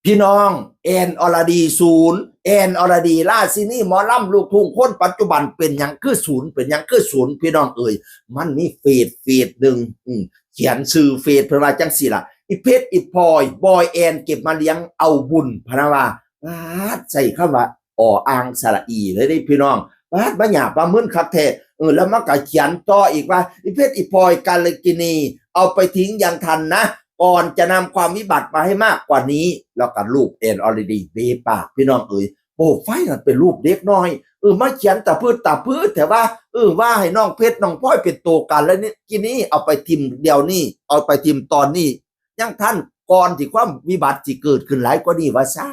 ພີ່ນ້ອງ ແອນ ອລະດີສູນ ແອນ ອລະດີ ລາຊິນີໝໍລຳລູກທຸ່ງຄົນປັດຈຸບັນ ເປັນຫຍັງຄືສູນ ເປັນຫຍັງຄືສູນ ພີ່ນ້ອງເອີຍ. ມັນມີເຟສເຟສໜຶ່ງ ອືມ ຂຽນຊື່ເຟສເພິ່ນວ່າຈັ່ງຊີ້ລະ ອີເພັດ ອີພອຍ ບອຍແອນ ເກັບມາລ້ຽງເອົາບຸນ ພະນະວ່າ ປາດ ໃຊ້ຄຳວ່າ ອອ່າງສະຫຼະອີເລີຍເດ້ພີ່ນ້ອງ ປາດ ມາຫຍາບມາມຶນຄັກແທ້. ເອີ ແລ້ວມັນກໍຂຽນຕໍ່ອີກວ່າ ອີເພັດ ອີພອຍ ກາລະກິນີ ເອົາໄປຖິ້ມຢ່າງທັນນະ ກ່ອນຈະນຳຄວາມວິບັດມາໃຫ້ມາກກວ່ານີ້ ແລ້ວກໍຮູບແອນ ອລະດີ ເບປາກ ພີ່ນ້ອງເອີຍ. ໂປຣໄຟນັ້ນເປັນຮູບເດັກນ້ອຍ ເອີ ມາຂຽນຕະພຶດຕະພືດແທ້ວ່າ ເອີ ວ່າໃຫ້ນ້ອງເພັດນ້ອງພອຍເປັນໂຕກາລະກິນີ ເອົາໄປຖິ້ມດຽວນີ້ ເອົາໄປຖິ້ມຕອນນີ້ ຍັງທັນ ກ່ອນທີ່ຄວາມວິບັດຊິເກີດຂຶ້ນຫຼາຍກວ່ານີ້ວ່າຊັ້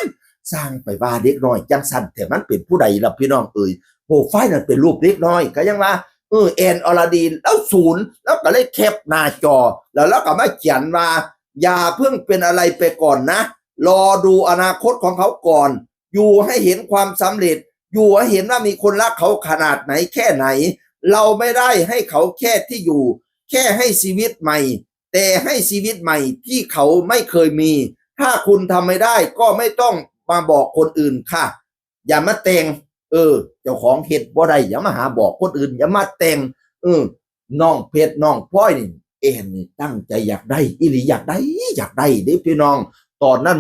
ນ. ຊ່າງໄປວ່າເດັກນ້ອຍຈັ່ງຊັ້ນແທ້ ມັນເປັນຜູ້ໃດລະພີ່ນ້ອງເອີຍ. ໂປຣໄຟນັ້ນເປັນຮູບເດັກນ້ອຍ ກໍຍັງວ່າ ເອີ ແອນ ອລະດີ ລາວສູນ ລາວກໍເລີຍແຄບໜ້າຈໍ ແລ້ວລາວກໍມາຂຽນວ່າ ຢ່າเพิ่งเป็นอะไรไปก่อนนะ รอดูอนาคตของเขาก่อน อยู่ให้เห็นความสำเร็จ อยู่ให้เห็นว่ามีคนรักเขาขนาดไหนแค่ไหน เราไม่ได้ให้เขาแค่ที่อยู่ แค่ให้ชีวิตใหม่ แต่ให้ชีวิตใหม่ที่เขาไม่เคยมี ถ้าคุณทำไม่ได้ก็ไม่ต้องมาบอกคนอื่นค่ะ อย่ามาแต่ง ເອີ ເຈົ້າຂອງເຮັດບໍ່ໄດ້ ຢ່າມາຫາບອກຄົນອື່ນ ຢ່າມາແຕ່ງ. ເອີ ນ້ອງເພັດນ້ອງພອຍນີ້ ແອນນີ້ຕັ້ງໃຈຢາກໄດ້ອີ່ຫຼີ ຢາກໄດ້ ຢາກໄດ້ເດ້ພີ່ນ້ອງ. ຕອນນັ້ນ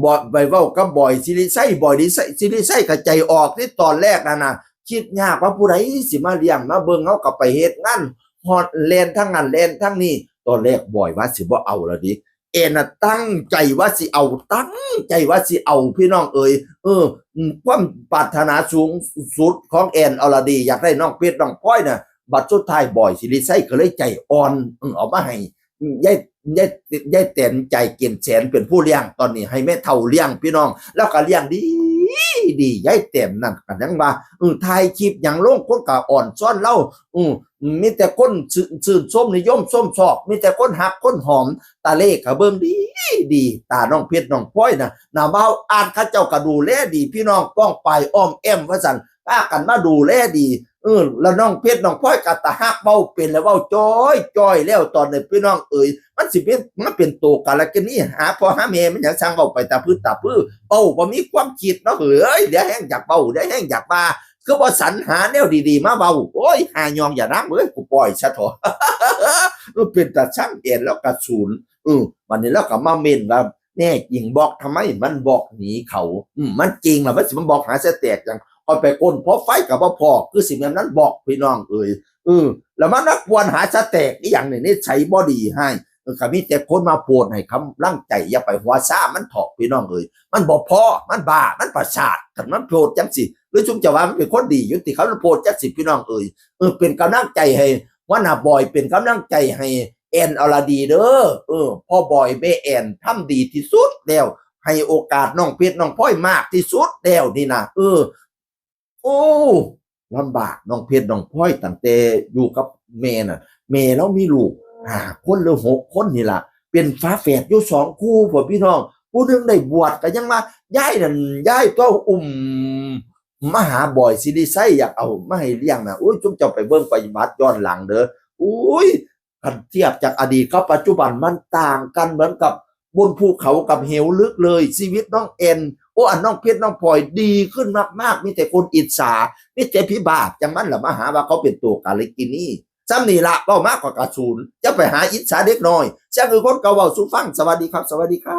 ບອຍ ໄປເວົ້າກັບບອຍສິລິໄຊ ບອຍສິລິໄຊ ສິລິໄຊກໍໃຈອອກເດ້ ຕອນແລກນັ້ນນະ ຄິດຍາກວ່າຜູ້ໃດຊິມາລ້ຽງມາເບິ່ງ ເຮົາກໍໄປເຮັດງານ ຮອດແລ່ນທາງນັ້ນແລ່ນທາງນີ້. ຕອນແລກບອຍວ່າຊິບໍ່ເອົາລະເດ້ ແອນນະຕັ້ງໃຈວ່າຊິເອົາ ຕັ້ງໃຈວ່າຊິເອົາ ພີ່ນ້ອງເອີຍ. ເອີ ຄວາມປາດຖະໜາສູງສຸດຂອງແອນ ອລະດີ ຢາກໄດ້ນ້ອງເພັດນ້ອງພອຍນະ ບັດສຸດທ້າຍບອຍສິລິໄຊກໍເລີຍໃຈອ່ອນ ເອີ ເອົາມາໃຫ້ ຍາຍ ຍາຍ ຍາຍແຕນຈ່າຍເກນແສນເປັນຜູ້ລ້ຽງ ຕອນນີ້ໃຫ້ແມ່ເຖົ້າລ້ຽງພີ່ນ້ອງ ແລ້ວກໍລ້ຽງດີ ດີ. ຍາຍແຕນນັ້ນກໍຍັງວ່າ ເອີ ຖ່າຍຄລິບຫຍັງລົງ ຄົນກໍອ່ອນຊ້ອນລາວ ເອີ ມີແຕ່ຄົນຊື່ນ ຊື່ນຊົມນິຍົມຊົມຊອບ ມີແຕ່ຄົນຮັກຄົນຫອມ. ຕາເລກກໍເບິ່ງດີ ດີ ຕານ້ອງເພັດນ້ອງພອຍນະ ໜ້າບ່າວອາດເຂົາເຈົ້າກໍດູແລດີ ພີ່ນ້ອງ ປ້ອງປາຍອ້ອມແອ້ມວ່າຊັ້ນ ພາກັນມາດູແລດີ. ເອີ ແລ້ວນ້ອງເພັດນ້ອງພອຍກໍຕາຮັກ ເວົ້າເປັນ ແລ້ວເວົ້າຈ້ອຍໆ ແລ້ວຕອນນີ້ ພີ່ນ້ອງເອີຍ ມັນຊິເປັນ ມາເປັນໂຕກາລະກິນີ ຫາພໍ່ຫາແມ່ ມັນຫຍັງ ຊ່າງເວົ້າໄປຕາພຶດຕາພື ເວົ້າບໍ່ມີຄວາມຄິດເນາະເອີຍ. ເຫຼືອແຮງຢາກເວົ້າ ເຫຼືອແຮງຢາກວ່າ ຄືບໍ່ສັນຫາແນວດີໆມາເວົ້າ. ໂອ້ຍ ຫາຍອງຢ່ານາງເອີຍ ກູປ່ອຍຊະເຖາະ ເປັນຕາຊ່າງແອນ ແລ້ວກໍສູນ. ເອີ ບັດນີ້ລາວກໍມາເມັ້ນວ່າ ແນ່ຈິງບລັອກທຳໄມ ມັນບລັອກໜີເຂົາ ອືມ ມັນເກັ່ງລະ ມັນຊິມາບລັອກຫາສະແຕັກຫຍັງ. ຂ້ອຍໄປຄົ້ນໂປຣໄຟກໍບໍ່ພໍ້ ຄືຊິແມ່ນມັນບລັອກ ພີ່ນ້ອງເອີຍ. ເອີ ແລ້ວມັນມາກວນຫາສະແຕັກອີ່ຫຍັງນີ້ ນິໄສບໍ່ດີຮ້າຍ. ເອີ ກໍມີແຕ່ຄົນມາໂພສໃຫ້ກຳລັງໃຈ ຢ່າໄປຫົວຊາມັນເຖາະ ພີ່ນ້ອງເອີຍ. ມັນບໍ່ພໍ້ ມັນບ້າ ມັນປະສາດ ຄັນມັນໂພສຈັ່ງຊີ້. ຫຼືຊຸມເຈົ້າວ່າມັນເປັນຄົນດີຢູ່ຕິ ຄັນມັນໂພສຈັ່ງຊີ້ ພີ່ນ້ອງເອີຍ. ເອີ ເປັນກຳລັງໃຈໃຫ້ຫົວໜ້າບອຍ ເປັນກຳລັງໃຈໃຫ້ ແອນ ອລະດີເດີ. ເອີ ພໍ່ບອຍແມ່ແອນທຳດີທີ່ສຸດແລ້ວ ໃຫ້ໂອກາດນ້ອງເພັດນ້ອງພອຍມາກທີ່ສຸດແລ້ວນີ້ນະ. ເອີ ໂອ້ ລຳບາກ ນ້ອງເພັດນ້ອງພອຍ ຕັ້ງແຕ່ຢູ່ກັບແມ່ນັ້ນ ແມ່ລາວມີລູກຫ້າຄົນ ຫຼືຫົກຄົນນີ້ລະ ເປັນຝາແຝດຢູ່ສອງຄູ່ພຸ້ນພີ່ນ້ອງ. ຜູ້ໜຶ່ງໄດ້ບວດ ກໍຍັງວ່າ ຍາຍນັ້ນ ຍາຍຕົວະອຸ້ມມາຫາບອຍສິລິໄຊ ຢາກເອົາມາໃຫ້ລ້ຽງນະ. ໂອ້ຍ ຊຸມເຈົ້າໄປເບິ່ງປະຫວັດຍ້ອນຫຼັງເດີ ໂອ້ຍ ຄັນທຽບຈາກອະດີດກັບປັດຈຸບັນ ມັນຕ່າງກັນເໝືອນກັບບົນພູເຂົາກັບເຫວເລິກເລີຍ. ຊີວິດນ້ອງແອນ ໂອ້ ອັນ ນ້ອງເພັດນ້ອງພອຍດີຂຶ້ນມາກໆ ມີແຕ່ຄົນອິດສາ ມີແຕ່ຜີບາບຈັ່ງມັນລະມາຫາວ່າເຂົາເປັນໂຕກາລະກິນີ. ສ່ຳນີ້ລະ ເວົ້າມາກໍກະສູນ ຢ່າໄປຫາອິດສາເດັກນ້ອຍ. ສ່ຽງຄືຄົນເກົ່າເວົ້າສູ່ຟັງ. ສະຫວັດດີຄັບ ສະຫວັດດີຄັບ.